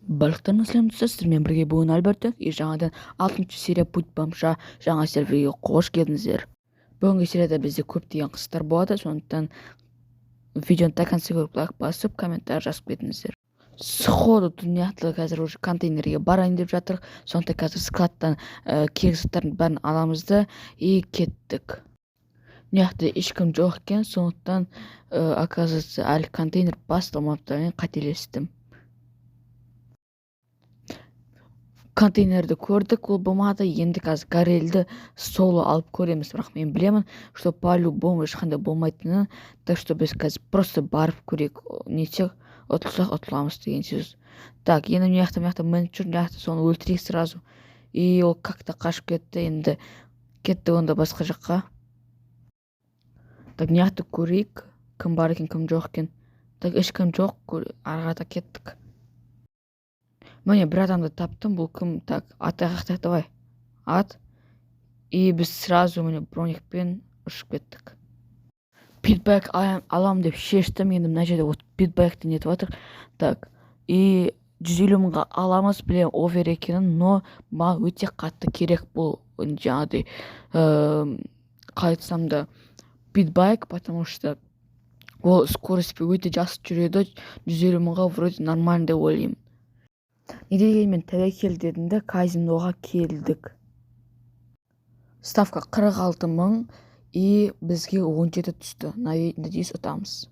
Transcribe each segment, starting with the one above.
Барлықтарыңа сәлем, достар! Сіздермен бірге бүгін Альберт и жаңадан алтыншы серия «Путь бомжа» жаңа серверге қош келдіңіздер. Бүгінгі серияда бізде көптеген қызықтар болады, сондықтан видеоны до конца көріп, лайк басып, комментарий жазып кетіңіздер. Сходу мына қазір уже контейнерге барайын деп жатыр, сондықтан қазір складтан керек заттардың бәрін аламыз да и кеттік. Мына жақта ешкім жоқ екен, сондықтан оказывается, әлі контейнер басталмапты, мен қателестім. Контейнерді көрдік, ол болмады. Енді қазір горельді соло алып көреміз, бірақ мен білемін, что по любому ешқандай болмайтынын, так что біз қазір просто барып көрейік. Нетсек, ұтылсақ, ұтыламыз деген сөз. Так, енді мына жақта менеджер, мына жақта, соны өлтірейік сразу. И ол как то қашып кетті. Енді кеттік онда басқа жаққа. Так, мына жақта көрейік, кім бар екен, кім жоқ екен. Так, ешкім жоқ, ары қарата кеттік. Міне, бір адамды таптым. Бұл кім? Так, атайық, атайық, давай, ат! И біз сразу, міне, броникпен ұшып кеттік. Питбайк алам деп шештім. Енді мына жерде вот питбайкты нетіп жатыр. Так, и 150 мыңға аламыз. Білемін овер екенін, но маған өте қатты керек бұл жаңағыдай, қалай айтсам да, питбайк, потому что ол скоростьпен өте жақсы жүреді. 150 мыңға вроде нормально деп ойлаймын. Не дегенмен тәуекел дедім де, казиноға келдік. Ставка 46 мың, и бізге 17 түсті. Надеюсь, ұтамыз.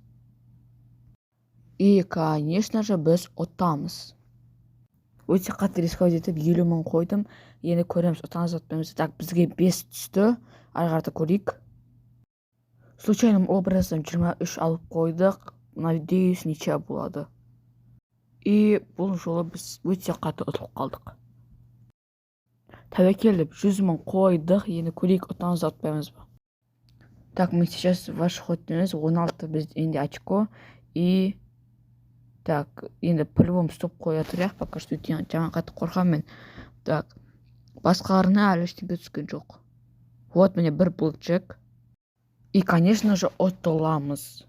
И, конечно же, біз ұтамыз. Өте қатты рисковать етіп, 50 мың қойдым. Енді көреміз, ұтамыз, ұтпаймыз. Так, бізге 5 түсті. Ары қарата көрейік. Случайным образом 23 алып қойдық. Надеюсь, ничья болады. И бұл жолы біз өте қатты ұтылып қалдық. Тәуекел деп 100 мың қойдық. Енді көрейік, ұтамыз ба, ұтпаймыз ба. Так, мы сейчас ваш ход дейміз. 16 біз енді очко. И так, енді по любому стоп қоя тұрайық пока что, өйткені жаман қатты қорқамын мен. Так, басқаларына әлі ештеңе түскен жоқ. Вот, міне, бір блэкджек. И, конечно же, ұтыламыз.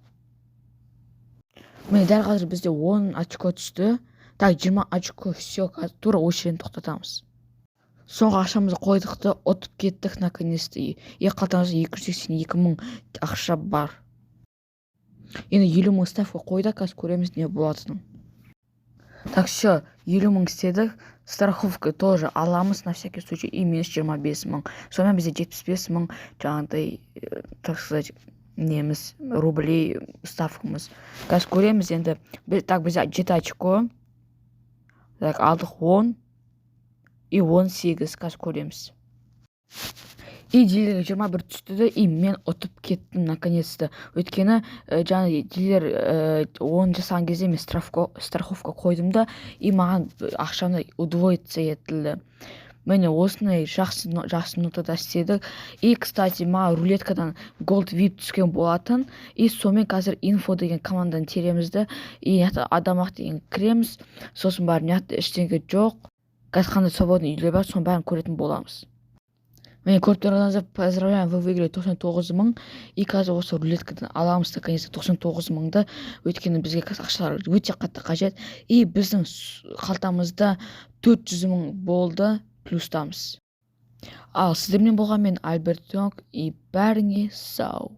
Міне, дәл қазір бізде 10 очко түсті. Так, 20 очко. Все, қазір тура осы жерден тоқтатамыз. Соңғы ақшамызды қойдық та, ұтып кеттік наконец то. И қалтамызда 282 мың ақша бар. Енді 50 мың ставка қойдық, қазір көреміз не болатынын. Так, все, 50 мың істедік. Страховка тоже аламыз на всякий случай. И минус 25 мың. Сонымен бізде 75 мың жаңағыдай, так сказать, неміз, рублей ставкамыз. Қазір көреміз енді. Так, бізде жеті очко. Так, алдық 10 и 18. Қазір көреміз. И дилерге 21 түсті де, и мен ұтып кеттім наконец то, өйткені жаңа дилер 10 жасаған кезде мен страховка қойдым да, и маған ақшаны удвоиться етілді. Міне, осындай жақсы, жақсы нотада істедік. И, кстати, маған рулеткадан голд вип түскен болатын. И сонымен қазір инфо деген команданы тереміз да, и мына жақта адамақ деген кіреміз. Сосын барып, мына жақта ештеңе жоқ. Қазір қандай свободный үйлер бар, соның бәрін көретін боламыз. Міне, көріп тұрғандарыңыздай, поздравляем, вы выиграли 99 мың. И қазір осы рулеткадан аламыз наконец то 99 мыңды, өйткені бізге қазір ақшалар өте қатты қажет. И біздің қалтамызда 400 мың болды, плюстамыз. Ал сіздермен болған мен, Альберт, и бәріңе сау.